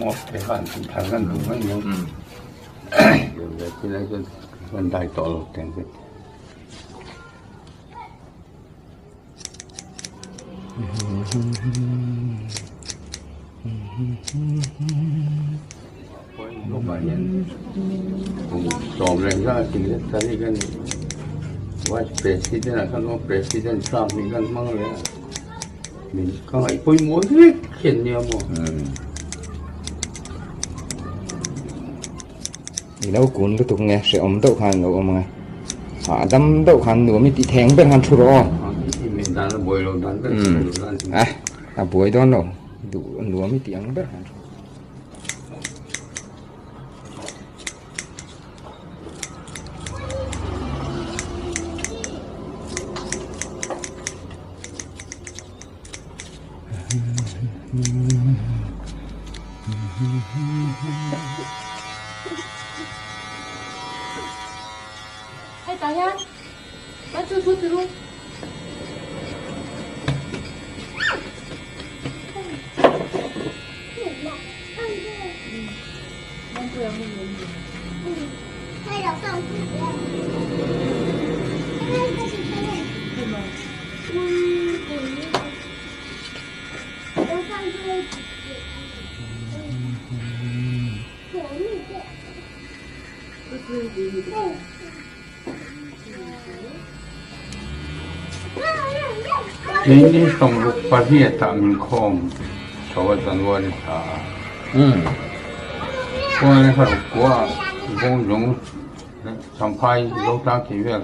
Hmawk te khan thar kan duh mai mai. Thil ai chuan kan dai tawh lo teng te. Vice President ah khan President Trump hi kan hmang leh a min ka ngaih pawimawh vek hian nia maw. I lo kun lutuk nge hrehawm deuh khan lo awm ang e. Hahdam deuh khan nuam i ti theng ber khan thu rawh aw. A a buai dawn lo duh nuam i tih ang ber khan thu. Keini sawmruk pariatah min khawm chho a January thla a. Khuai haruk kua Bawngzung Champhai Zotlang tih vel.